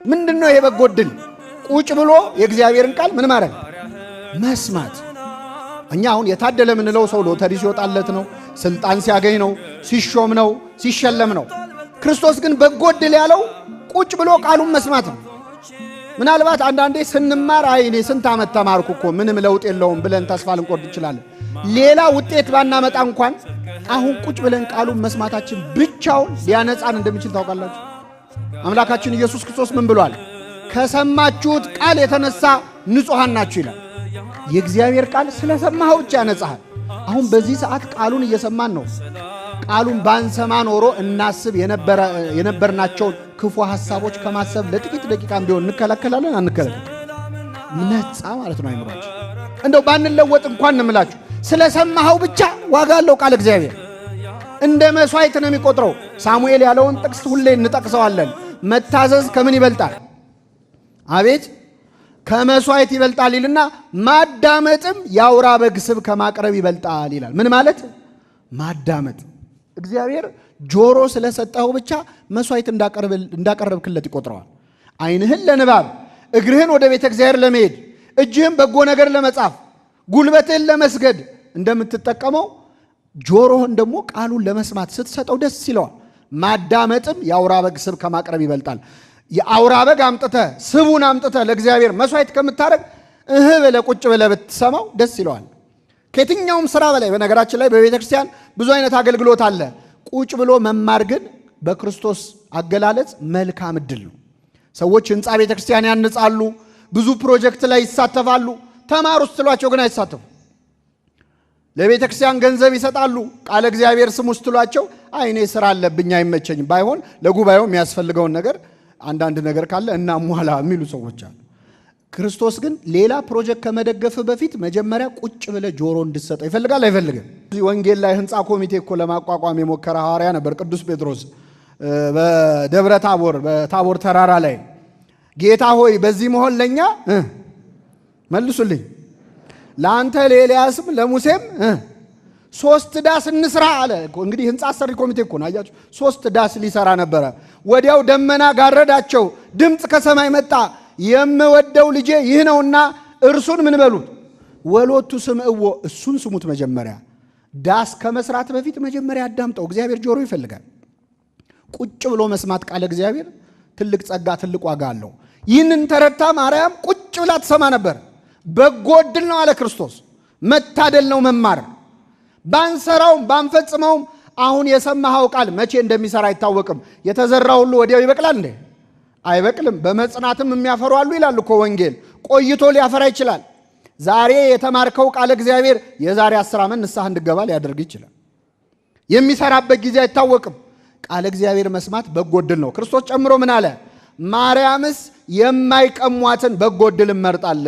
ምንድን ነው ይሄ በጎ ዕድል? ቁጭ ብሎ የእግዚአብሔርን ቃል ምን ማድረግ? መስማት። እኛ አሁን የታደለ የምንለው ሰው ሎተሪ ሲወጣለት ነው፣ ስልጣን ሲያገኝ ነው፣ ሲሾም ነው፣ ሲሸለም ነው። ክርስቶስ ግን በጎ ዕድል ያለው ቁጭ ብሎ ቃሉን መስማት ነው። ምናልባት አንዳንዴ ስንማር አይ እኔ ስንት ዓመት ተማርኩ እኮ ምንም ለውጥ የለውም ብለን ተስፋ ልንቆርጥ እንችላለን። ሌላ ውጤት ባናመጣ እንኳን አሁን ቁጭ ብለን ቃሉን መስማታችን ብቻውን ሊያነጻን እንደሚችል ታውቃላችሁ። አምላካችን ኢየሱስ ክርስቶስ ምን ብሏል? ከሰማችሁት ቃል የተነሳ ንጹሐን ናችሁ ይላል። የእግዚአብሔር ቃል ስለሰማኸው ብቻ ያነጻሃል። አሁን በዚህ ሰዓት ቃሉን እየሰማን ነው። ቃሉን ባንሰማ ኖሮ እናስብ የነበርናቸውን ክፉ ሐሳቦች ከማሰብ ለጥቂት ደቂቃም ቢሆን እንከለከላለን? አንከለከል? ነጻ ማለት ነው አይምሯችን። እንደው ባንለወጥ እንኳን እንምላችሁ ስለሰማኸው ብቻ ዋጋ አለው ቃል እግዚአብሔር። እንደ መሥዋዕት ነው የሚቆጥረው። ሳሙኤል ያለውን ጥቅስ ሁሌ እንጠቅሰዋለን። መታዘዝ ከምን ይበልጣል? አቤት ከመሥዋዕት ይበልጣል ይልና ማዳመጥም የአውራ በግ ስብ ከማቅረብ ይበልጣል ይላል። ምን ማለት? ማዳመጥ። እግዚአብሔር ጆሮ ስለሰጠኸው ብቻ መሥዋዕት እንዳቀረብክለት ይቆጥረዋል። ዓይንህን ለንባብ፣ እግርህን ወደ ቤተ እግዚአብሔር ለመሄድ፣ እጅህን በጎ ነገር ለመጻፍ፣ ጉልበትህን ለመስገድ እንደምትጠቀመው ጆሮህን ደግሞ ቃሉን ለመስማት ስትሰጠው ደስ ይለዋል። ማዳመጥም የአውራ በግ ስብ ከማቅረብ ይበልጣል። የአውራ በግ አምጥተህ ስቡን አምጥተህ ለእግዚአብሔር መሥዋዕት ከምታደርግ እህ ብለህ ቁጭ ብለህ ብትሰማው ደስ ይለዋል። ከየትኛውም ስራ በላይ። በነገራችን ላይ በቤተ ክርስቲያን ብዙ አይነት አገልግሎት አለ። ቁጭ ብሎ መማር ግን በክርስቶስ አገላለጽ መልካም እድል ነው። ሰዎች ህንፃ ቤተ ክርስቲያን ያንጻሉ፣ ብዙ ፕሮጀክት ላይ ይሳተፋሉ። ተማሩ ስትሏቸው ግን አይሳተፉ። ለቤተ ክርስቲያን ገንዘብ ይሰጣሉ። ቃለ እግዚአብሔር ስሙ ስትሏቸው አይ እኔ ስራ አለብኝ አይመቸኝም፣ ባይሆን ለጉባኤው የሚያስፈልገውን ነገር አንዳንድ ነገር ካለ እናሟላ የሚሉ ሰዎች አሉ። ክርስቶስ ግን ሌላ ፕሮጀክት ከመደገፍ በፊት መጀመሪያ ቁጭ ብለህ ጆሮ እንድትሰጠው ይፈልጋል። አይፈልግም? ወንጌል ላይ ህንፃ ኮሚቴ እኮ ለማቋቋም የሞከረ ሐዋርያ ነበር ቅዱስ ጴጥሮስ በደብረ ታቦር፣ በታቦር ተራራ ላይ ጌታ ሆይ በዚህ መሆን ለኛ፣ መልሱልኝ፣ ለአንተ ለኤልያስም ለሙሴም 3 ዳስ እንስራ አለ። እንግዲህ ህንፃ አሰሪ ኮሚቴ እኮ ነው። አያችሁ፣ 3 ዳስ ሊሰራ ነበረ። ወዲያው ደመና ጋረዳቸው፣ ድምፅ ከሰማይ መጣ፣ የምወደው ልጄ ይህ ነውና እርሱን ምን በሉት? ወሎቱ ስምዕዎ፣ እሱን ስሙት። መጀመሪያ ዳስ ከመስራት በፊት መጀመሪያ አዳምጠው። እግዚአብሔር ጆሮ ይፈልጋል። ቁጭ ብሎ መስማት ቃለ እግዚአብሔር ትልቅ ጸጋ፣ ትልቅ ዋጋ አለው። ይህንን ተረድታ ማርያም ቁጭ ብላ ትሰማ ነበር። በጎ ዕድል ነው አለ ክርስቶስ። መታደል ነው መማር። ባንሰራውም ባንፈጽመውም አሁን የሰማኸው ቃል መቼ እንደሚሰራ አይታወቅም። የተዘራ ሁሉ ወዲያው ይበቅላል እንዴ? አይበቅልም። በመጽናትም የሚያፈሩ አሉ ይላል እኮ ወንጌል። ቆይቶ ሊያፈራ ይችላል። ዛሬ የተማርከው ቃለ እግዚአብሔር የዛሬ 10 ዓመት ንስሐ እንድገባ ሊያደርግ ይችላል። የሚሰራበት ጊዜ አይታወቅም። ቃለ እግዚአብሔር መስማት በጎ ዕድል ነው። ክርስቶስ ጨምሮ ምን አለ? ማርያምስ የማይቀሟትን በጎ ዕድል መርጣለች።